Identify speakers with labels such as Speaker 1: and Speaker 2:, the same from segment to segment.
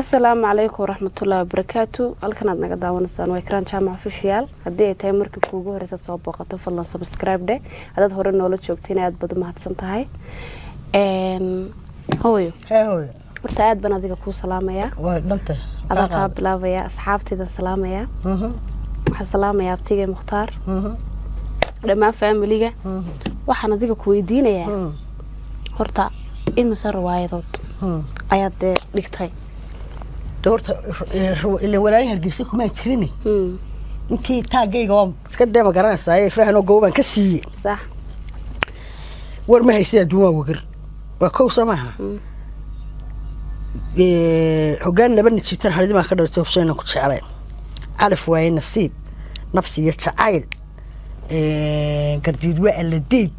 Speaker 1: Asalaamu calaykum waraxmatullaahi wabarakaatu. Halkan aad naga daawanaysaan waa Ikraan Jaamac Official. Haddii ay tahay markii kuugu horeysaad soo booqato, fadlan subscribe dheh. Haddaad hore noola joogtayna, aad baad umahadsan tahay. Hooyo.
Speaker 2: Hee hooyo.
Speaker 1: Horta aad baan adiga kuu salaamayaa.
Speaker 2: Waa dhanta.
Speaker 1: Adaa kaa bilaabaya, asxaabtaydan salaamayaa. Waxaan salaamayaa abtiga Mukhtaar, dhammaan faamiliga. Waxaan adiga ku weydiinayaa, horta imise riwaayadood ayaad dee dhigtay?
Speaker 2: De horta ila walaayin Hargeysa kumaa jirin. Intii taagayga waan iska dee, ma garanaysaa, fahanoo goobaan ka siiyey. War ma haysid, adduun waa wagar, waa kow, soo maaha? Hoggaan laba nijitan haridi baan ka dhalatay, hubso inaan ku jeclayn, calaf waaye, nasiib, nabsi iyo jacayl, gardiid waa alladiid,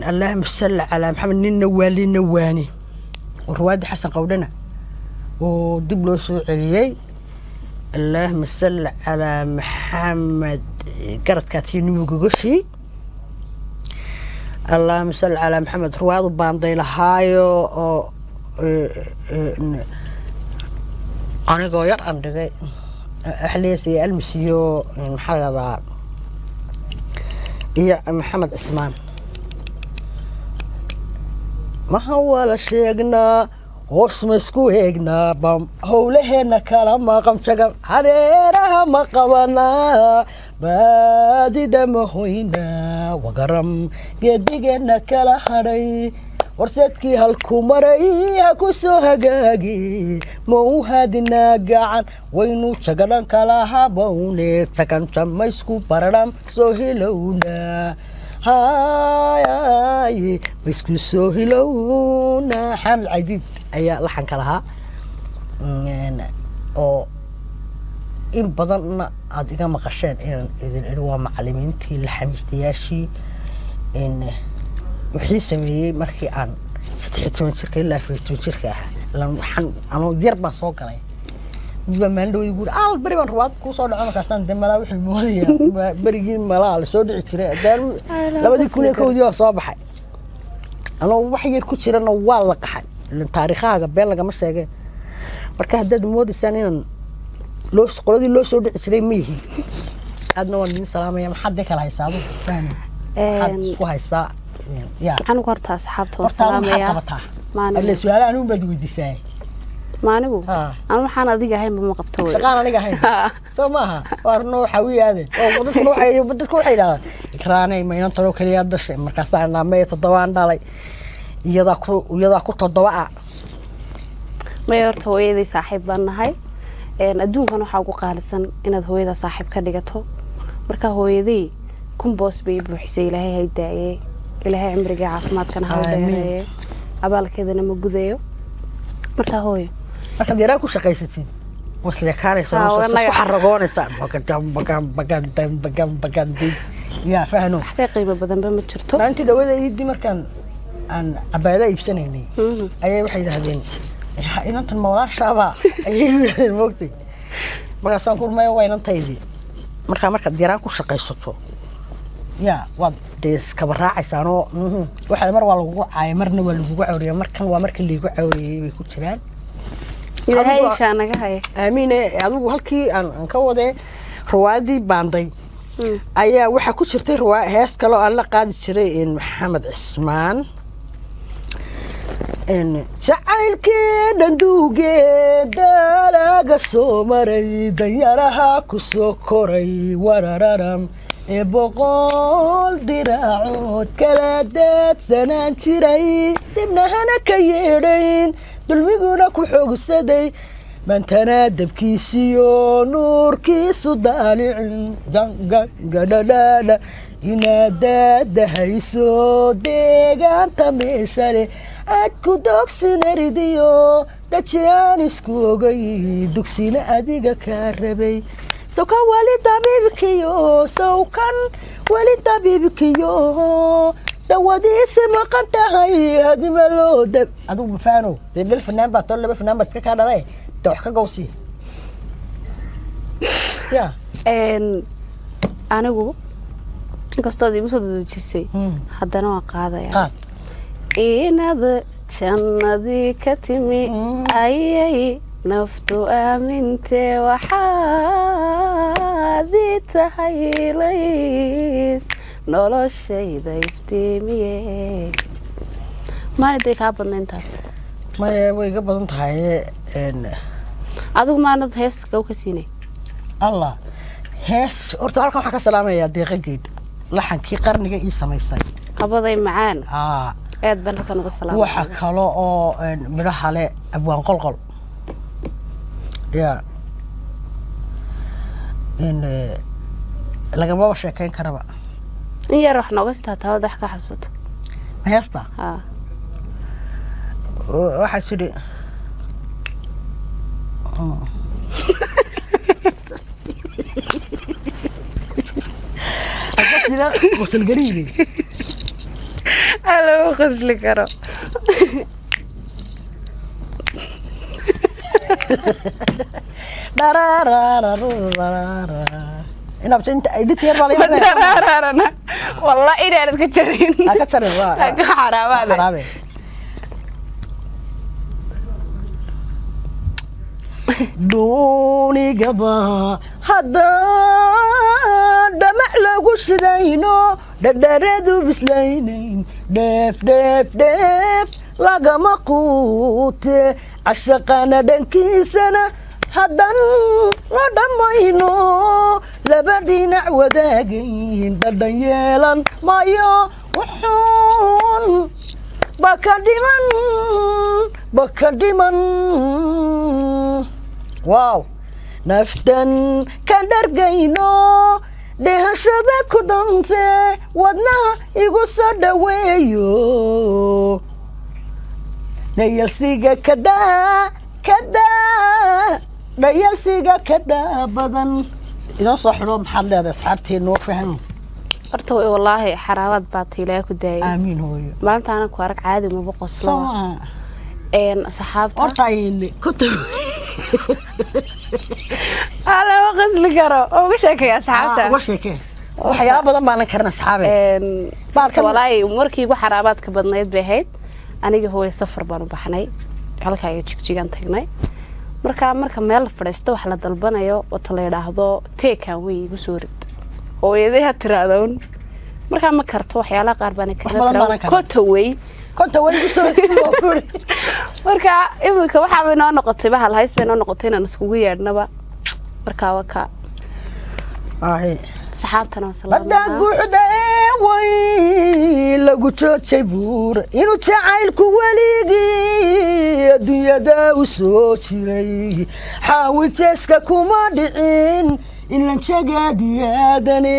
Speaker 2: allaahuma salli calaa Maxamed, ninna waalina waani, oo riwaayadda Xasan Qawdhana oo dib loo soo celiyey, allaahuma salli calaa Maxamed, garadkaatiyo numugogoshii, allaahuma salli calaa Maxamed, riwaayadu baanday lahaayo oo anigoo yar aan dhigay, axlees iyo Almis iyo maxaa la dhahdaa iyo Maxamed Cismaan. Maha wala sheegnaa, hoos ma isku eegnaa, bam howlaheena kala maqam jagam, hareeraha ma qabanaa, baadida ma hoynaa, wagaram geedigeena kala hadhay, horseedkii halku maray ha ku soo hagaagi, ma u hadinaa gacan, waynu jagadhan kala habowne, jaganjama isku baradham soo hilowna, hay isku soo hilowna. Xaamid Caydiid ayaa laxanka lahaa, oo in badanna aada iga maqasheen inaan idin idhi waa macalimiintii laxamiistayaashii wixii sameeyey markii aan 13 jirka ilaa 14 jirka ahaa. Ilaan waxaan anoo yar baan soo galay. Mid baa maalin dhow igu yidhi, "Al beri baan ruwaad kuu soo dhaco." Markaasaan de malaa wuxuu moodayaa berigii malaa lasoo dhici jiray. 2001dii baan soo baxay, anoo wax yar ku jirana waa la qaxay. Ilan taariikhahaaga been lagama sheegeen. Marka haddaad moodaysaan inaan loo qoladii loo soo dhici jiray, ma yihin. Aadna waan idin salaamaya. Maxaad dee kala haysaa adigu? Fahmi, maxaad isku haysaa ya?
Speaker 1: Anigu horta asxaabta waan
Speaker 2: Horta adigu maxaad
Speaker 1: salaamayaa.
Speaker 2: qabataa?
Speaker 1: Maanigu?
Speaker 2: Alle su-aalaha anigu baad weydiisaa.
Speaker 1: Maanigu?
Speaker 2: Haa.
Speaker 1: Anu waxaan adiga ahaynba ma qabto wey.
Speaker 2: Shaqaan aniga ahayn soo maaha, waa runo. Waxaa wiyaade oo dadku waxay yidhahdaan, "Ikraanay, maynantanoo keliyaa dashay?" Markaasaa naamaya toddobaan dhalay, iyadaa ku toddoba ah.
Speaker 1: Maya, horta hooyaday saaxiib baan nahay. Adduunkan waxaa ugu qaalisan inaad hooyada saaxiib ka dhigato. Marka hooyaday kun boos bay i buuxisay. Ilaahay hay daaye, Ilaahay cimriga caafimaadkana ha u
Speaker 2: Aamiin.
Speaker 1: dheereeye, abaalkeedana ma gudayo. Marka hooyo.
Speaker 2: Markaad yaraan ku shaqaysatid wasleekaanaysa,
Speaker 1: Haa,
Speaker 2: isku xaragoonaysaa, bagadam bagam bagadam bagam bagadin, yaa fahno.
Speaker 1: Wax ka qiimo badanba ma jirto.
Speaker 2: Maalintii dhawada iidii markaan aan cabaayada iibsanaynay ayay waxay yidhaahdeen, "Ya, inantan mawlaashaaba?" ayay yidhahdeen, moogtay. Markaasaan ku maya, waa inantaydii. Markaa markaad yaraan ku shaqaysato, ya waad dee iskaba raacaysaanoo waxaa mar waa lagugu caayay, marna waa lagugu cawriyay. Markan waa markii laygu cawriyey bay ku jiraan.
Speaker 1: Ilaahay ishaa naga haya.
Speaker 2: Aamiine. Adigu halkii aan ka wadee, riwaayadii baanday ayaa waxaa ku jirtay hees kale oo aan la qaadi jiray in Maxamed Cismaan, jacaylkii dhanduuge daalaga soo maray, danyaraha ku soo koray, warararam ee 100 diraacood kala daadsanaan jiray, dibnahana ka yeedhayn, dulmiguna ku xoogsaday, mantana dabkiisiyo nuurkiisu daalicin, gangangadhadhadha, inaad daadahayso deegaanta meesha leh, aad ku doogsinaridiyo dajiyaan isku ogay, dugsina adiga kaa rabay, sawkan weli dabiibkiyo, sawkan weli dabiibkiyo dawadiisi maqan tahay, hadima loo dab. Adigu mafaano dee, dhal fanaan baa tol, laba fanaan baa iska kaa dhalay, de wax ka gawsi ya.
Speaker 1: Anigu inkastood igu soo dadejisay, haddana waan qaadaya.
Speaker 2: Qaad.
Speaker 1: Inaad Jannadii ka timi ayay naftu aamintee, waxaadii tahay lays noloshayda iftiimiye. Maaliday kaa badna intaas?
Speaker 2: Maya, way iga badan tahay.
Speaker 1: Adigu maanad hees gaw ka siinay?
Speaker 2: Allah, hees horta halkan waxaan ka salaamayaa Deeqa Geedh, laxankii qarniga ii samaysay.
Speaker 1: Qabaday macaan.
Speaker 2: Aa.
Speaker 1: Aad baan halkan uga salaamaya.
Speaker 2: Waxa kale oo midhaha le Abwaan Qolqol ya in lagamaba sheekeyn karaba.
Speaker 1: In yar wax nooga sitaa taawada wax ka xasuuto.
Speaker 2: Ma heesta?
Speaker 1: Haa.
Speaker 2: Waxaa jiri wasalgariine.
Speaker 1: Lagu qosli karo.
Speaker 2: Inaad inta edit yar baa la
Speaker 1: Madaraararana wallah inaanad ka jarin.
Speaker 2: Ha ka jarin, waa
Speaker 1: Ha ka xaraabaade.
Speaker 2: Xaraabe. Dhuunigaba haddaan dhamac lagu shidayno, dhadharadu bislaynayn, dheef dheef dheef lagama quute. Cashaqana dhankiisana haddan la dhammayno, laba dhinac wadaagayn, dhadhan yeelan mayo. Wuxuun baka dhiman, baka dhiman. Wow, naftan ka dhargayno, dhehashada ku dhante, wadnaha igu soo dhaweeyo, dhayalsiga kadaa kadaa, dhayalsiga kadaa badan. Inoo soo xidho, maxaad leedahay asxaabtee noo faham?
Speaker 1: Horta wallaahi xaraabaad baa ta Ilaahay ku daayay.
Speaker 2: Aamiin, hooyo.
Speaker 1: Maalinta aanan ku arag caadi maba qoslo.
Speaker 2: Soo maaha?
Speaker 1: Saxaabta
Speaker 2: Horta ayne ku
Speaker 1: lama qosli karo oo uga sheekeeya asxaabta.
Speaker 2: Uga sheekee, waxyaaba badan baanan karin asxaabe.
Speaker 1: Walaahi markii ugu xaraabaadka badnayd bay ahayd. Aniga hooyo safar baan u baxnay, halkaaga Jigjigaan tagnay. Markaa marka meel la fadhiisto wax la dalbanayo, wata la yidhaahdo teekan wey igu soo rid, hooyaday ha tiraahdoon. Markaa ma karto waxyaalaha qaar baan.
Speaker 2: Wax badan baanan karin.
Speaker 1: Kota wey.
Speaker 2: Konta way igu soo rid.
Speaker 1: Marka iminka waxaabay noo noqotay bahal hays bay noo noqotay inaan iskugu yeedhnaba. Markaa waa ka saxaabtana waa
Speaker 2: Badda
Speaker 1: salaamanaa.
Speaker 2: Guuxda ee way lagu joojay buur inuu jacaylku weligii adduunyada u soo jiray, xaawi jeeska kuma dhicin. Ilan jagaadiyaadane,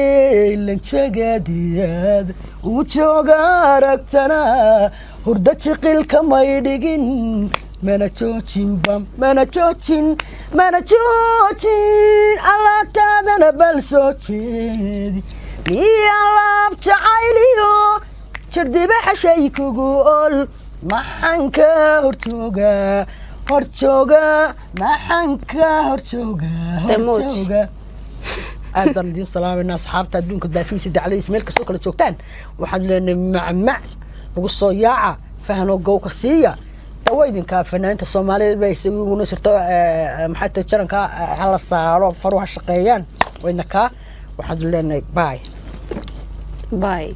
Speaker 2: ilan jagaadiyaad uu jooga aragtana, hurda jiqilka may dhigin. Mana joojin bam, mana joojin, mana joojin. Allaataadana bal soo jeedi, miya laab jacayliyo jirdiba xashay kugu ol. Maxanka horjooga, horjooga, maxanka horjooga?
Speaker 1: Damooj.
Speaker 2: Horjooga. Aad baan idiin salaamayna asxaabta adduunka daafihiisa, dacladiisa, meel kastoo kala joogtaan. Waxaan leenahay macmac lagu soo yaaca, fahanoo gowka siiya dawa idinkaa. Fanaaniinta Soomaaliyeed baa isaguna jirto. Maxaa tahay jaranka hala saaro, faru ha shaqeeyaan wayna kaa. Waxaan leenahay bye.
Speaker 1: Bye.